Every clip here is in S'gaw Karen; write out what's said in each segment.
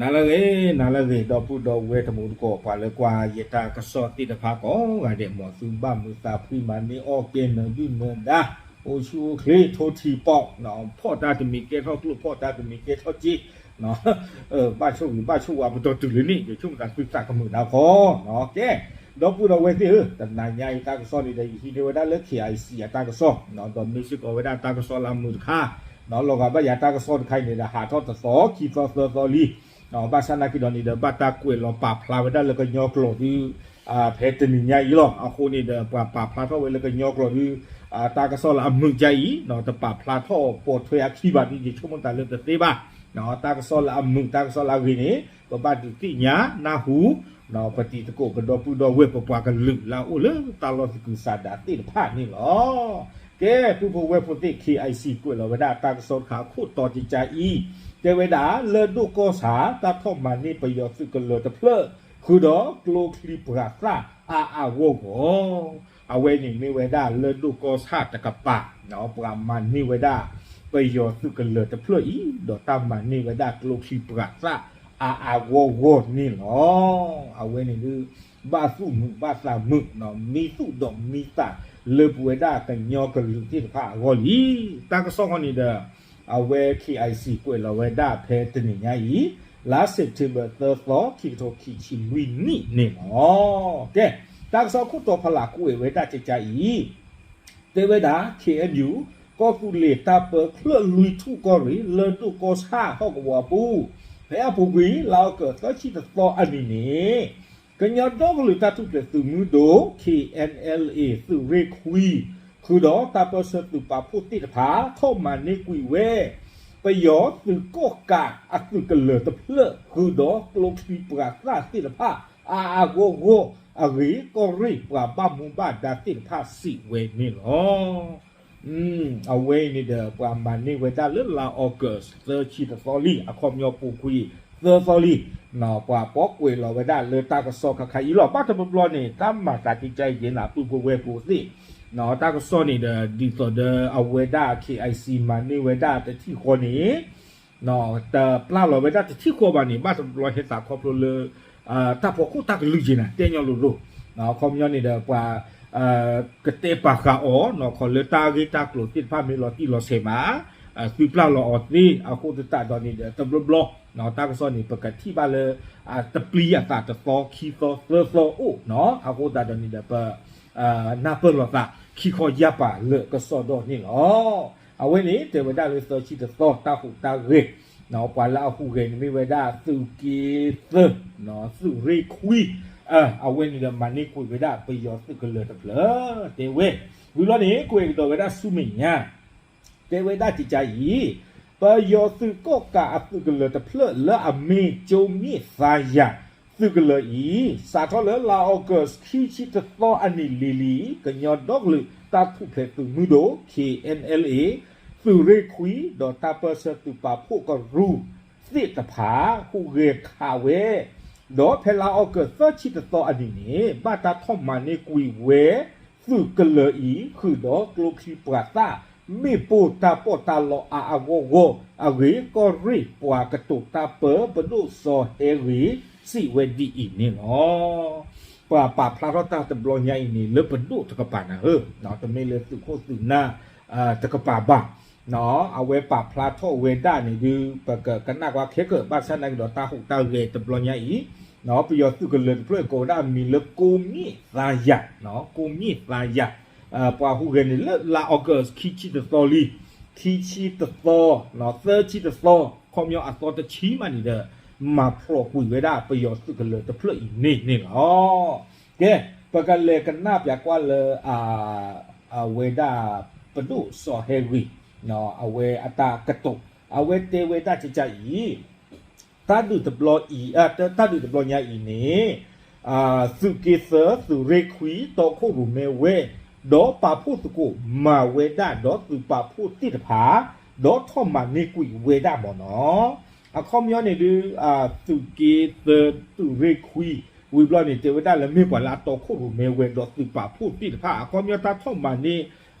နၤလၢအဂ့ၤ, နၤလၢအဂ့ၤ, ဒီပုၢ်ဒီဝဲၢ်တံၤသကိး ပှၤလၢကွၢ်ယတၢ်ကစီၣ်သ့ၣ်တဖၣ်ကိးဂၤဒဲး, မ်သုဘၣ်မုာ်သးဖှံ မၤန့ၢ်အီၣ်ကဲနၢၤဒုၣ်နၢၤဒါ, အိၣ်ဆူၣ်အိၣ်ချ့ ထိထံပီး, ဖီၣ်တၢ်တမံၤကဲထီၣ်ကျိၣ်, ဖီၣ်တၢ်တမံၤကဲထီၣ်စ့, ဘၣ်ဆိၣ်ဂ့ၤဘၣ်ဆိၣ်ဝါပတီၢ်တုၤလၢန့ၣ် ယဆိကမိၣ်သးသုသးကမုာ်နၤခီ, ကဲ, ဒီပုၢ်ဒီဝဲၢ်သ့ၣ်ဧၢ, တနၤညါအံၤတၢ်ကစီၣ်န့ၣ်ဒီး ယဟံးန့ၢ်ဝဲဒၣ်လၢ KIC အတၢ်ကစီၣ်, ဒီးမ့ၢ်စ့ၢ်ကီးဝဲဒၣ်တၢ်ကစီၣ်လၢအမုာ်တခါ, လီၤဂာ်ဘၣ်ယၤတၢ်ကစီၣ်တခါအံၤန့ၣ်ဒီး ဟးထီၣ်တသီ ခံသီသၢသီလံ, ဘၣ်ဆၣ်နာ်က့ဒီးန့ၣ်ဒီး ဘၣ်တၢ်ကွဲးလီၤပာ်ဖျါဝဲဒၣ်လၢကညီကျိာ်ဒုး ဖဲတနံၤညါအံၤလီၤ. အဃိန့ၣ်ဒီး ပှၤပာ်ဖျါထီၣ်ဝဲလၢကညီကျိာ်ဒုး တၢ်ကစီၣ်လၢအမုာ်ဒ်အံၤ, တပာ်ဖျါထီၣ်ပိာ်ထွဲအခံဘၣ်ဒ် ယဆိကမိၣ်သးလၢတသ့ဘၣ်. တၢ်ကစီၣ်လၢအမုာ် တၢ်ကစီၣ်လၢအဂ့ၤန့ၣ် ပဘၣ်ဒုးသ့ၣ်ညါနၢ်ဟူ ပတံၤသကိး ပဒီပုၢ်ဒီဝဲၢ် ပပှၤကလုာ်လၢအအိၣ်လၢတၢ်လီၢ်သကုၤဆးဒးသ့ၣ်တဖၣ်န့ၣ်လီၤ. ကဲ, ပုၢ်ဖိဝဲၢ်ဖိသ့ၣ်, KIC ကွဲးလီၤဝဲဒၣ်တၢ်ကစီၣ်တခါအခိၣ်တီကကါအံၤ, တဲဝဲဒၣ်လၢၢ်ဒိၣ်ကီၢ်ဆၣ် တၢ်ထီၣ်မၤန့ၢ်ပယီၤသုးကလၢၤတဖျၢၣ် ဃုာ်ဒီးကျိချံပှၤသၣ်အါအါဂီၢ်ဂီၢ်, အဝဲန့ၣ်မ့ၢ်ဝဲဒၣ်လၢၢ်ဒိၣ်ကီၢ်ဆၣ်တကပၤ, ပှၤမၤန့ၢ်ဝဲဒၣ် ပယီၤသုးကလၢၤတဖျၢၣ်အံၤ, ဒီးတၢ်မၤန့ၢ်ဝဲဒၣ်ကျိချံပှၤသၣ်အါအါဂီၢ်ဂီၢ်န့ၣ်လီၤ. အဝဲန့ၣ်ဒုး ဘၣ်သူၣ်မုာ်ဘၣ်သးမုာ်, မံသူၣ်ဒီးမံသးလၢပဝဲဒၣ်ကညီကလုာ်သ့ၣ်တဖၣ်အဂီၢ်လံ. တၢ်ကစီၣ်ဃီန့ၣ်ဒီး အဝဲ KIC ကွဲးလီၤဝဲဒၣ်ဖဲတနံၤညါအံၤ, လါ September သၢသီ ခံကထိခံဆံလွံၢ်နံၣ်န့ၣ်လီၤ. ကဲ, တၢ်ကစီၣ်ခိၣ်တီဖီလာ်ကွဲးဝဲဒၣ်ကကါအံၤ, တဲဝဲဒၣ် KNU ကီၢ်သူလ့ၤတၢ်ပၢချၢၣ်လွံၢ်ထူၣ်ကီၢ်ရ့ၣ် လၢၢ်ဒိၣ်ကီၢ်ဆၣ်ဟီၣ်ကဝီၤအပူၤ, ဖဲအပူၤကွံာ် လါအီကူး သၢဆံတသီအနံၤန့ၣ် ကညီဒီကလုာ်တၢ်ထူၣ်ဖျဲးသုးမုၢ်ဒိၣ် KNLA သုးရ့ၣ်ခွံ ဃုာ်ဒီးတၢ်ပၢၢ်ဆၢသုးပာ်ဖှိၣ်သ့ၣ်တဖၣ် ထီၣ်မၤန့ၢ်ကွံာ်ဝဲ ပယီၤသုးကီၣ်ကးအသုးကလၢၤတဖျၢၣ် ဃုာ်ဒီးကျိချံပှၤသၣ်သ့ၣ်တဖၣ် အါအါဂီၢ်ဂီၢ်အဂ့ၢ် ကီၢ်ရ့ၣ်ပှၤဘၣ်မူဘၣ်ဒါသ့ၣ်တဖၣ်စံးဝဲန့ၣ်လီၤ. အဝဲအံၤန့ၣ်ဒီး ပှၤမၤန့ၢ်ဝဲဒၣ်လၢလါအီကူး သၢဆံတသီလံ, အခီပညီပူၤကွံာ်သၢသီလံ, ပှၤပီၣ်ကွဲးလီၤဝဲဒၣ်လၢတၢ်ကစီၣ်ခါခါအံၤလီၤ. ဘၣ်တဘျီဘျီန့ၣ် တၢ်မၤသးကကါအံၤက့ၤနၤ ပုၢ်ဖိဝဲၢ်ဖိသ့ၣ်, တၢ်ကစီၣ်န့ၣ်ဒီး ဒ်သိးဒီးအဝဲဒၣ် KIC မၤန့ၢ်ဝဲဒၣ်တထံၣ်ဃီန့ၣ် တပျၢ်လီၤဝဲဒၣ်တထံၣ်ဃီဘၣ်န့ၣ် ဘၣ်တဘျီဟဲသးခီဖျိလၢ တၢ်ဖီခိၣ်တၢ်ကလုၢ်က့ၤနၤ တဲညီလိၤလိၤ, အခီပညီန့ၣ်ဒီးပှၤ ကတဲပာ်ဃာ်အီၤ ခီလၢတၢ်ဂ့ၢ်တၢ်ကျိၤသ့ၣ်တဖၣ်မ့ၢ်လီၤတံၢ်လီၤဆဲးမး သုပျၢ်လီၤအီၤသ့ အဃိသတးဒီးန့ၣ်ဒီး တဘျီဘျီ တၢ်ကစီၣ်န့ၣ် ပကထံၣ်ဘၣ်လၢ တပျံၤအသးတသီခံသီသၢသီအိၣ်, အဃိသတးဒီးန့ၣ်ဒီး ပ နၢ်ပၢၢ်လိာ်သး ခံခီယၢ်ပၤလၢကစီၣ်ဒီးန့ၣ်လီၤ. အဝဲန့ၣ် တဲဝဲဒၣ်လၢသၢဆံတသီ တၢ်ဟူးတၢ်ဂဲၤ, ပှၤလၢအဟူးဂဲၤန့ၣ်မ့ၢ်ဝဲဒၣ်သုးက့သၢ, သုးရ့ၣ်ခွံ, အဝဲန့ၣ်ဒီးမၤန့ၢ်ကွံာ်ဝဲဒၣ်ပယီၤသုးကလၢၤတဖျၢၣ် တဲဝဲ, ဝံၤဘျီန့ၣ် ကွဲးကဒီးဝဲဒၣ်ဆူမဲာ်ညါ တဲဝဲဒၣ်ကကါအံၤ, ပယီၤသုးကီၣ်ကးအသုးကလၢၤတဖျၢၣ်လၢအမ့ၢ်ကၠိမ့ၣ်သါယၤ သုးကလၢၤအံၤ စးထီၣ်လၢလါအီကူး ခံဆံတသီအနံၤလံၤလံၤ ကညီဒီကလုာ်တၢ်ထူၣ်ဖျဲးသုးမုၢ်ဒိၣ် KNLA သုးရ့ၣ်ခွံ ဒီးတၢ်ပၢၢ်ဆၢသုးပာ်ဖှိၣ်ကရူၢ်သ့ၣ်တဖၣ် ဟူးဂဲၤခးဝဲ ဒီးဖဲလါအီကူး သၢဆံတသီအနံၤန့ၣ် ဘၣ်တၢ်ထီၣ်မၤန့ၢ်ကွံာ်ဝဲ သုးကလၢၤအံၤ ဃုာ်ဒီးကျိချံပှၤသၣ် မ့ၣ်ပိၢ်တၢ်ပီးတၢ်လီအါအါဂီၢ်ဂီၢ်အဂ့ၢ် ကီၢ်ရ့ၣ်ပှၤကတိၤတၢ်ပၢ ပဒိၣ်စီၤဟဲဂ့ၤ စံးဝဲဒ်အံၤန့ၣ်လီၤ. ပှၤပာ်ဖျါထီၣ်တၢ်တဘျီညါအံၤန့ၣ် လၢပဒိၣ်တကပၤနၤဧၢ, တမ့ၢ်လၢသုးခိၣ်သုးနၢ်တကပၤဘၣ်. အဝဲပာ်ဖျါထီၣ်ဝဲဒၣ်န့ၣ်ဒုး ပကကနၣ်ကွၢ်ခဲကၢၣ် ဘၣ်ဆၣ်နာ်က့ဒီးတၢ်ဟူးတၢ်ဂဲၤတဘျီညါအံၤ ပယီၤသုးကလၢၤတဖျၢၣ်ကိးဝဲဒၣ်အမံၤလၢကိမ့ၣ်သါယၤ, ကိမ့ၣ်သါယၤ, ပှၤဟူးဂဲၤန့ၣ်လၢလါအီကူး ခံဆံတသီလံ, ခံဆံတသီ, သၢဆံတသီ, ခီပညီအသီတဆံမးန့ၣ်ဒီး မၤဖျိးကွံာ်ဝဲဒၣ်ပယီၤသုးကလၢၤတဖျၢၣ်အံၤန့ၣ်န့ၣ်လီၤ. ကဲ, ပကလဲၤကနၣ်ပၠးကွၢ်လၢ အဝဲဒၣ်ပဒိၣ်စီၤဟဲဂ့ၤ အဝဲအတၢ်ကတိၤ, အဝဲတဲဝဲဒၣ်ကကါအံၤ တၢ်ဒုးတဘျီအံၤ, တၢ်ဒုးတဘျီညါအံၤန့ၣ် သုးက့သၢ သုးရ့ၣ်ခွံ တီခိၣ်ရိၣ်မဲဝဲ ဒီးပာ်ဖှိၣ်သကိး မၤဝဲဒၣ်ဒီးသုးပာ်ဖှိၣ်သ့ၣ်တဖၣ် ဒီးထီၣ်မၤန့ၢ်ကွံာ်ဝဲဒၣ်မ့ၢ်နီၤ. အခီပညီန့ၣ်ဒုး သုးက့သၢ သုးရ့ၣ်ခွံ ဝံၤဘျီန့ၣ် တဲဝဲဒၣ်လၢမ့ၢ်ပှၤလၢအတီခိၣ်ရိၣ်မဲဝဲဒီးသုးပာ်ဖှိၣ်သ့ၣ်တဖၣ် အခီပညီတၢ်ထီၣ်မၤန့ၢ်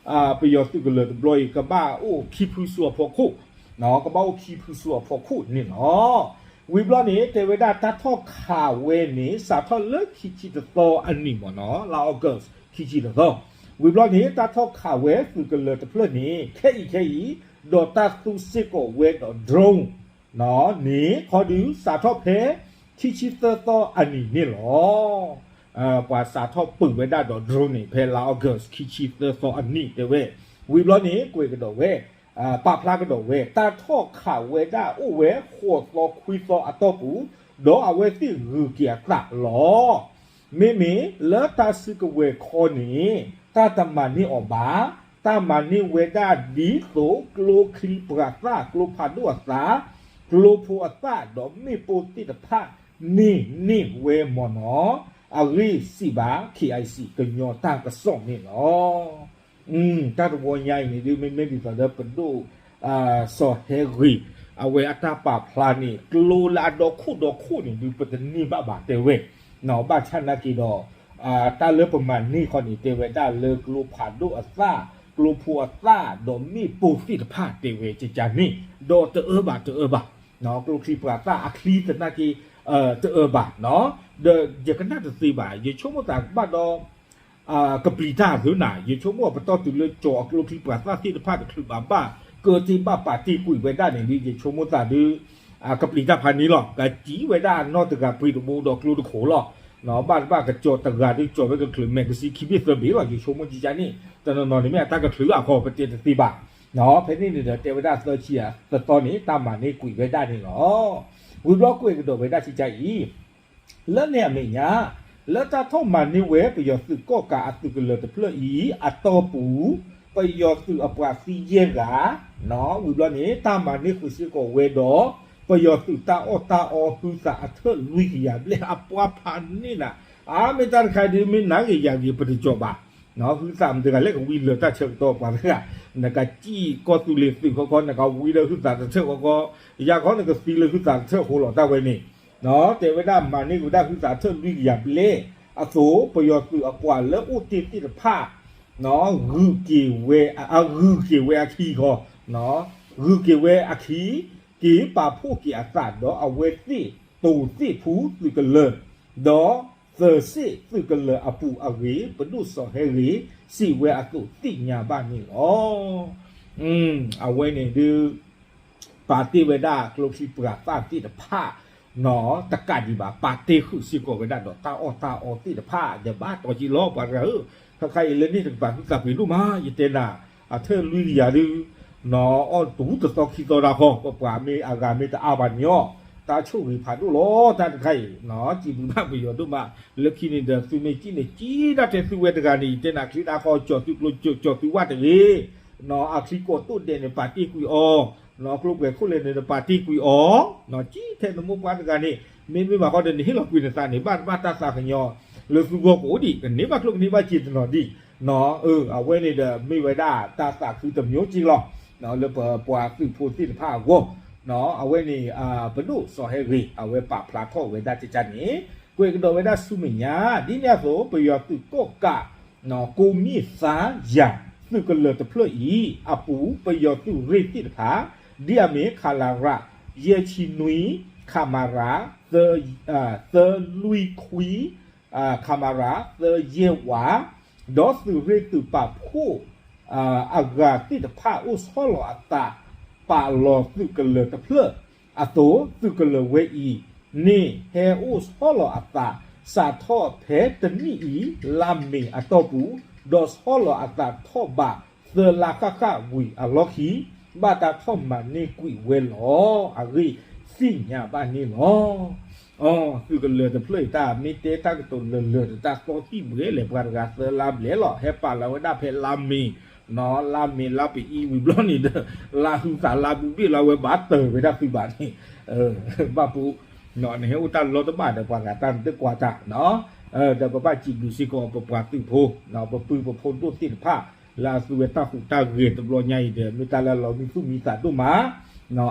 ပယီၤသုးကလၢၤတဘျီအံၤ ကဘၣ်အိၣ်ခံဖုစူၤအဖီခိၣ်, ကဘၣ်အိၣ်ခံဖုစူၤအဖီခိၣ်န့ၣ်လီၤ. ဝံၤဘျီန့ၣ် တဲဝဲဒၣ်တၢ်ထီၣ်ခးဝဲန့ၣ် စးထီၣ်လၢခံဆံတသီအနံၤမ့ၢ်နီၤ လါ August ခံဆံတသီ, ဝံၤဘျီန့ၣ် တၢ်ထီၣ်ခးဝဲသုးကလၢၤတဖျၢၣ်န့ၣ် ခဲအံၤခဲအံၤ ဒီးတၢ်သူစ့ၢ်ကီးဝဲဒီး drone န့ၣ် ခီဒုးစးထီၣ်ဖဲ ခံဆံသၢသီအနံၤန့ၣ်လီၤ. ပှၤစးထီၣ်ပၢၤဝဲဒၣ်ဒီး drone န့ၣ် ဖဲလါ August ခံဆံသၢသီအနံၤတဲဝဲ, ဝံၤဘျီန့ၣ် ကွဲးကဒီးဝဲ ပာ်ဖျါကဒီးဝဲ တၢ်ထီၣ်ခးဝဲဒၣ်အိၣ်ဝဲဃိးသီခွံသီအတီၢ်ပူၤ, ဒီးအဝဲသ့ၣ်ဂုၤက့ၤအသးလီၤ. မ့မ့ၢ်လၢတၢ်စုကဝဲၤခီန့ၣ် တၢ်တမၤန့ၢ်အီၤဘၣ်, တၢ်မၤန့ၢ်ဝဲဒၣ်ဒ်သိးကျိချံပှၤသၣ် ကျိဖးဒိၣ်အသၣ် ကျိဖိအသၣ် ဒီးမ့ၣ်ပိၢ်သ့ၣ်တဖၣ်န့ၣ်န့ၢ်ဝဲမ့ၢ်နီၤ, အဂ့ၢ်စံးဘၣ် KIC ကညီတၢ်ကစီၣ်န့ၣ်လီၤ. တၢ်တဝီညါအံၤန့ၣ်ဒုး မ့မ့ၢ်ဒ်သိးဒီးပဒိၣ် စီၤဟဲဂ့ၤ အဝဲအတၢ်ပာ်ဖျါန့ၣ် ကျိလၢအဒီခိၣ်ဒီခိၣ်န့ၣ်ဒုး ပတန့ၢ်ဘၣ်ဘၣ်တဲဝဲ, ဘၣ်ဆၣ်နာ်က့ဒီး တၢ်လၢပမၤန့ၢ်ခီန့ၣ် တဲဝဲဒၣ်လၢကျိဖးဒိၣ်အသၣ် ကျိဖိအသၣ် ဒီးမ့ၣ်ပိၢ်သ့ၣ်တဖၣ်တဲဝဲကကန့ၣ် ဒီးတအၢဘၣ်တအၢဘၣ်, ကျိချံပှၤသၣ်အချံသနာ်က့ တအၢဘၣ်, ဒီးယကနၣ်တသ့ဘၣ် ယဆိကမိၣ်သးကဘၣ်ဒီး ကပျံၤတၢ်သုနၤ ယဆိကမိၣ်ပတီၢ်တုၤလၢကၠီၤအကျိချံပှၤသၣ်သ့ၣ်တဖၣ်တချုးဘၣ်ဘၣ် ကၢတ့ၢ်ဘၣ်ပာ်တ့ၢ်ကွံာ်ဝဲဒၣ်န့ၣ်ဒုး ယဆိကမိၣ်သးဒုး ကပျံၤတၢ်ဖးန့ၣ်လီၤ. ကစံးဝဲဒၣ်နီၢ်တဂၤပှ့ၤတဘိဒီးကျိတခိၣ်လီၤ. ဘၣ်တဘၣ်ကကၠီၤတဂၤဒုးကၠီၤဝဲကချုး magazine ခံဘ့ၣ်သၢဘ့ၣ်လီၤ ယဆိကမိၣ်ကကန့ၣ် တနီၤနီၤန့ၣ်မ့ၢ်အတၢ်ကချုးအဃိ ပတဲတသ့ဘၣ်. ဖဲန့ၣ်န့ၣ်ဒီးတဲဝဲဒၣ်သၢဆံသၢသီန့ၣ် တၢ်မၤန့ၢ်ကွံာ်ဝဲဒၣ်န့ၣ်လီၤ. ဝံၤဘျီကွဲးကဒီးဝဲဒၣ်ကကအံၤ လၢန့ၣ်အမဲာ်ညါ လၢတၢ်ထီၣ်မၤန့ၢ်ဝဲပယီၤသုးကီၣ်ကးအသုးကလၢၤတဖျၢၣ်အံၤ အတီၢ်ပူၤ ပယီၤသုးအပှၤသံယဲၢ်ဂၤ, ဝံၤဘျီန့ၣ် တၢ်မၤန့ၢ်ဃုာ်စ့ၢ်ကီးဝဲဒီး ပယီၤသုးတၢ်အီၣ်တၢ်အီဟုသးအထၢၣ်လွံၢ်ကယၤဘျဲၣ် အပှၤဖးန့ၣ်နၤ, အါမ့ၢ်တၢ်တခါဒုး မ့ၢ်နၤဂ့ၤယၤဂ့ၤ ပတကၠီၤဘၣ် ဟုသးမတဂၤလဲၣ်ကဝံလၢာ်တၢ်ဆၢကတီၢ်ပှၤတဂၤ, နကစံၣ်ကီၢ်သူလ့ၤသုးခီခီ နကဝံလၢဟုသးတထၢၣ်ခီခီ, ယၤခီနကသံလၢဟုသးတထၢၣ်ဃိလီၤတၢ်ဝဲန့ၣ်, တဲဝဲဒၣ်မၤန့ၢ်ကဒါဟုသးထၢၣ်လွံၢ်ကယၤဘျဲၣ်အသိး ပယီၤသုးအပှၤလၢအိၣ်တ့ၢ်သ့ၣ်တဖၣ် ဂုၤက့ၤဝဲ အဂုၤက့ၤဝဲအခံခီ, ဂုၤက့ၤဝဲအခံ, က့ၤပာ်ဖှိၣ်က့ၤအသးဒီးအဝဲသ့ၣ်တိၤသ့ၣ်ဖူသုးကလၢၤ, ဒီးသၢစ့ၣ်သုးကလၢၤအပူၤအဂ့ၢ် ပဒိၣ်စီၤဟဲဂ့ၤ စံးဝဲအသိးသ့ၣ်ညါဘၣ်န့ၣ်လီၤ. အဝဲန့ၣ်ဒုး ပာ်တ့ၢ်ဝဲဒၣ်ကျိချံပှၤသၣ်သ့ၣ်တဖၣ် တကးဒံးဘၣ် ပာ်တ့ၢ်ဃုာ်စ့ၢ်ကီးဝဲဒၣ်ဒီးတၢ်အီၣ်တၢ်အီသ့ၣ်တဖၣ် ဒီးဘၣ်တီက့ၤလီၤ ပှၤတဂၤဧၢ, ခါခါအံၤလၢန့ၣ်တကပၤသုသးပှ့ၤဒိၣ်မး ယတဲနၤ, အထၢၣ်လွံၢ်ကယၤဒုး အီၣ်တဝူတသီခံသီဒၣ်ဃီ ပပှၤမ့ၢ်အဂၤမ့ၢ်တအါဘၣ်န့ၣ်အီၤ, တၢ်ဆိၣ်ဂ့ၤဖးဒိၣ်လီၤ တၢ်တခါအံၤ, စံးဘျုးဘၣ်ပယီၤဒိၣ်မး, လၢခံန့ၣ်ဒီးသုမ့ၢ်ကံၣ်န့ၣ် ကံၣ်ဒၣ်ထဲသုဝဲတဂၤန့ၣ် ယတဲနၤချံဒၣ်ဃီ ကၠီၤသုကျိကၠီၤသုဝၣ်တဂ့ၤ, အချံကိးတိၣ်ဒဲးန့ၣ် ပာ်တ့ၢ်ကွံာ်အီၤ, ကျိပှဲၤခိၣ်လဲၣ်န့ၣ် ပာ်တ့ၢ်ကွံာ်အီၤ, ကံၣ်ထဲနမိၢ်ပှၢ်တဂၤန့ၣ် မ့မ့ၢ်ဘၣ်ဃီဒီး နဟ့ၣ်လီၤကွံာ်နသးန့ၣ် ဘၣ်တဘၣ်တၢ်သးကညီၤ လၢသုဂီၢ်ကအိၣ်ဒံး ကန့ၢ်ဘၣ်ကျိၣ်ကန့ၢ်ဘၣ်စ့တနီၤဒံး, အဝဲန့ၣ်ဒီးမ့ၢ်ဝဲဒၣ်တၢ်သးခုတမျိုးက့လီၤ, လၢပပှၤသုးဖိသ့ၣ်တဖၣ်အဂီၢ်, အဝဲန့ၣ် ပဒိၣ်စီၤဟဲဂ့ၤ အဝဲပာ်ဖျါထီၣ်ဝဲဒၣ်ကကန့ၣ်, ကွဲးကဒီးဝဲဒၣ်ဆူမဲာ်ညါ ဒ်န့ၣ်အသိး ပယီၤသုးကီၣ်ကး ကိးမံၣ်သါယၤ သုးကလၢၤတဖျၢၣ်အံၤ အပူၤ ပယီၤသုးရ့ၣ်သ့ၣ်တဖၣ် ဒ်အမ့ၢ် ခလရ ယဲၢ်ဆံနွံ ခမရ သၢလွံၢ်ခွံ ခမရ သၢယဲၢ်ဝး ဒီးသုးရ့ၣ်သုးပာ်ဖှိၣ် အဂၤသ့ၣ်တဖၣ်အိၣ်ဆီလီၤအသး ပာ်လီၤသုးကလၢၤတဖျၢၣ်အသိး သုးကလၢၤဝဲအံၤန့ၣ် ဟဲအိၣ်ဆီလီၤအသး စးထီၣ်ဖဲတနံၣ်အံၤ လါမ့ၤအတီၢ်ပူၤ ဒီးဆီလီၤအသးထီၣ်ဘးသၢလါဃၣ်ဃၣ်ဝံၤအလီၢ်ခံ ဘၣ်တၢ်ထီၣ်မၤန့ၢ်ကွံာ်ဝဲလီၤ. အဂ့ၢ်သ့ၣ်ညါဘၣ်န့ၣ်လီၤ. သုးကလၢၤတဖျၢၣ်အံၤ တၢ်မ့ၢ်တဲတၢ်ကတိၤလၢာ်လၢာ် တၢ်သီသံၣ်ဘှဲလဲၣ် ပှၤတဂၤသၢလါဘျဲၣ်လီၤ ဟဲပာ်လီၤဝဲဒၣ်ဖဲလါမ့ၤ လါမ့ၤလါပအံၤဝံၤဘျီန့ၣ်ဒီး လါဟုသးလါဘုဘ့ၣ်လီၤ အဝဲဘၣ်တၢၢ်ဝဲဒၣ်သုးဘၣ်န့ၣ် ဘၣ်ပူၤ နဟဲအိၣ်တၢ်လီၤတဘၣ်ဒီး ပှၤဂၤတၢ်နတကွၢ်တၢ် ဒီးပဘၣ်စံးဘျုးစ့ၢ်ကီးပပှၤသုးဖိ ပပုၢ်ပဖိဒိၣ်သ့ၣ်တဖၣ် လၢအသူဝဲတၢ်ဟူးတၢ်ဂဲၤတဘျီညါအံၤဒီး မ့ၢ်တၢ်လၢလီၤမံသူၣ်မံသးဒိၣ်မး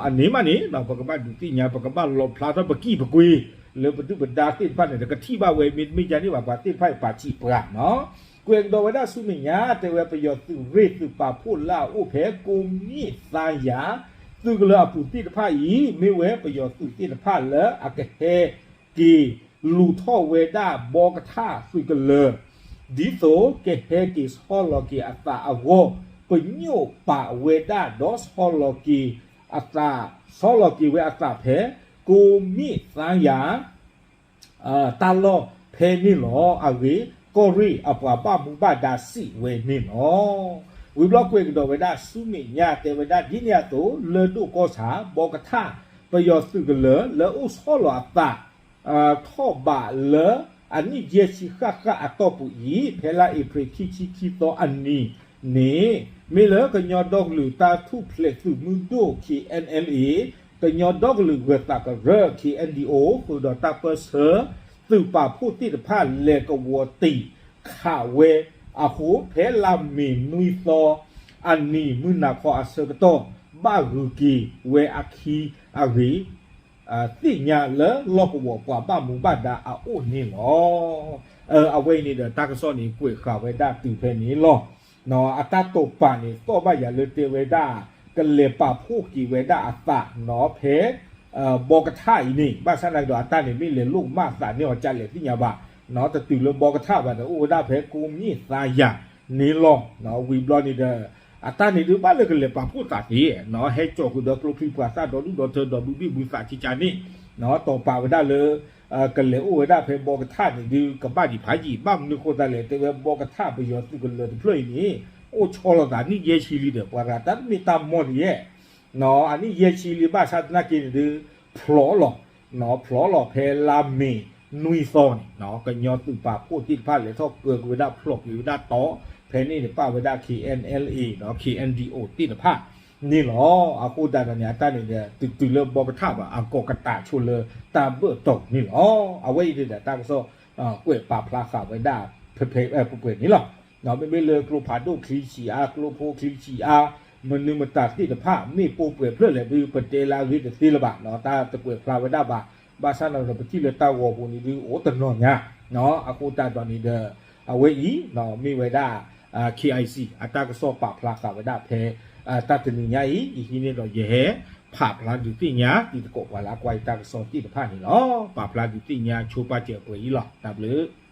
အန့ၣ်မးန့ၣ် ပကဘၣ်ဒုးသ့ၣ်ညါ ပကဘၣ်လီၣ်ဖျါထီၣ်ပကံၢ်ပကွ့ လၢပဒုၣ်ပဒါသ့ၣ်တဖၣ်န့ၣ် တကထံၣ်ဘၣ်ဝဲ မ့တမ့ၢ်ဒ်န့ၣ်ဘၣ် ပှၤသ့ၣ်တဖၣ်အံၤပာ်စံးပှၤ ကွဲးကဒီးဝဲဒၣ်ဆူမဲာ်ညါ တဲဝဲပယီၤသုးရ့ၣ်သုးပာ်ဖှိၣ်လၢအအိၣ်ဖဲကိးမံၣ်သါယၤ သုးကလၢၤအပူၤသ့ၣ်တဖၣ်အံၤ မ့ၢ်ဝဲပယီၤသုးသ့ၣ်တဖၣ်လၢအကဟဲက့ၤလူၤထီၣ်ဝဲဒၣ်ဘီကထၣ်သုးကလၢၤ ဒ်သိးကဟဲက့ၤဆီလီၤက့ၤအသးအဂီၢ် ပညိၣ်ပာ်ဝဲဒၣ်ဒီးဆီလီၤက့ၤအသး ဆီလီၤက့ၤဝဲအသးဖဲ ကိးမံၣ်သါယၤ တၢ်လီၢ်ဖဲန့ၣ်လီၤ. အဂ့ၢ် ကီၢ်ရ့ၣ်အပှၤဘၣ်မူဘၣ်ဒါစံးဝဲန့ၣ်လီၤ. ဝံၤဘျီကွဲးကဒီးဝဲဒၣ်ဆူမဲာ်ညါတဲဝဲဒၣ်ဒ်န့ၣ်အသိး လၢၢ်ဒိၣ်ကီၢ်ဆၣ် ဘီကထၣ် ပယီၤသုးကလၢၤလၢအိၣ်ဆီလီၤအသး ထီၣ်ဘးလၢအနံၣ်ယဲၢ်ဆံဃၣ်ဃၣ်အတီၢ်ပူၤအံၤ ဖဲလါအ့ဖြ့ၣ်ခံဆံခံသီအနံၤန့ၣ် မ့ၢ်လၢကညီဒီကလုာ်တၢ်ထူၣ်ဖျဲးသုးမုၢ်ဒိၣ် K N L A ကညီဒီကလုာ်ဂၢၤသးကရၢ K N D O ဃုာ်ဒီးတၢ်ပၢၢ်ဆၢ သုးပာ်ဖှိၣ်သ့ၣ်တဖၣ်လဲၤကဝီၤတံာ်ခးဝဲအဃိ ဖဲလါမ့ၤနွံသီအနံၤ မုၢ်နၤခီအဆၢကတီၢ် ဘၣ်ဂုၤက့ၤဝဲအခံအဂ့ၢ် သ့ၣ်ညါလၢလီၢ်ကဝီၤပှၤဘၣ်မူဘၣ်ဒါအအိၣ်န့ၣ်လီၤ. အဝဲအံၤန့ၣ်ဒီးတၢ်ကစီၣ်န့ၣ် ကွဲးဃာ်ဝဲဒၣ်တုၤဖဲန့ၣ်လီၤ. အတၢ်တိာ်ပာ်န့ၣ် သီၣ်ဘၣ်ယၤလၢတဲဝဲဒၣ် ကလဲၤပာ်ဖှိၣ်က့ၤဝဲဒၣ်အသးနီၤ ဖဲ ဘီကထၣ်အံၤန့ၣ် ဘၣ်ဆၣ်သနာ်က့ဒီး အတၢ်န့ၣ်မ့ၢ်လဲၤလိၣ်ကမၣ်အသးန့ၢ်အီၤကလဲာ်သ့ၣ်ညါဘၣ်, တတုၤလၢဘီကထၣ်ဘၣ်ဒီး အိၣ်ဝဲဒၣ်ဖဲကိးမံၣ်သါယၤန့ၣ်လီၤ. ဝံၤဘျီန့ၣ်ဒီး အတၢ်န့ၣ်ဒုးဘၣ်လၢကလဲၤပာ်ဖှိၣ်သးသ့နီၤ ဟဲစိာ်ဃုာ်ဒီးကျိချံပှၤသၣ်ဒီဒူၣ်ဒီထၢဒီးဘုဘံၣ်ဘုသးကကန့ၣ် တိာ်ပာ်ဝဲဒၣ်လၢ ကလဲၤအိၣ်ဝဲဒၣ်ဖဲဘီကထၣ်န့ၣ်ဒုး ကဘၣ်ဒံးဖးယံာ် ဘၣ်မနုၤဃိသတးလဲၣ် တဲဝဲဘီကထၣ်ပယီၤသုးကလၢၤတဖျၢၣ်အံၤန့ၣ် အိၣ်ဆီလီၤသးနံၣ်ယဲၢ်ဆံလံဒီး ပှၤတဂၤတၢ်တမ့ၢ်တၢ်မီၢ်ဒံးယဲၢ် အနံၣ်ယဲၢ်ဆံလံဘၣ်ဆၣ်သနာ်က့န့ၣ်ဒုး ဖျိးလီၤ ဖျိးလီၤဖဲလါမ့ၤနွံသီန့ၣ် ကညီသုးပာ်ဖှိၣ်သ့ၣ်တဖၣ်လဲၤထီၣ်ပၢက့ၤဝဲဒၣ်ဖျိးက့ၤဝဲဒၣ်တီ ဖဲန့ၣ်န့ၣ်ပာ်ဝဲဒၣ် K N L A ဒီး K N D O သ့ၣ်တဖၣ်န့ၣ်လီၤ. အဃိသတးဒီးန့ၣ် အတၢ်န့ၣ်ဒီး တတုၤလၢဘီကထၣ်ဘၣ် အကိးကတၢၢ်ဆိလၢတၢ်ဘၢၣ်တီၤန့ၣ်လီၤ. အဝဲအံၤန့ၣ်ဒီးတၢ်ကစီၣ် ကွဲးပာ်ဖျါဃာ်ဝဲဒၣ် ဖဲပှဲၤန့ၣ်လီၤ. မ့မ့ၢ်လၢကျိဖးဒိၣ်ချံဆံးအါ ကျိဖိချံဆံးအါ မနုၤမတၤသ့ၣ်တဖၣ် မ့ၢ်ပိၢ်ပှဲၤဖျၢၣ်လဲၣ်ဒုး ပတဲလၢအဂ့ၤတသ့လၢၤဘၣ် တၢ်တကွဲးဖျါဝဲဒၣ်ဘၣ်. ဘၣ်ဆၣ်န့ၣ်ဒီး ပထံၣ်လၢတၢ်ဂီၤပူၤန့ၣ်ဒုး အိၣ်တနီၤညါ အဃိသတးဒီးန့ၣ်ဒီး အဝဲအံၤ မ့ၢ်ဝဲဒၣ် K I C အတၢ်ကစီၣ်ပာ်ဖျါဃာ်ဝဲဒၣ်ဖဲ တၢ်တနံၤညါအံၤ ယဟံးန့ၢ်ဒီးယဟဲ ဖးဖျါဒုးသ့ၣ်ညါ တံၤသကိးပှၤလၢအကွၢ်ယတၢ်ကစီၣ်သ့ၣ်တဖၣ်န့ၣ်လီၤ. ပာ်ဖျါဒုးသ့ၣ်ညါဆိပာ်စၢၤပှဲၤအံၤလီၤ. တၢ်ဘျုး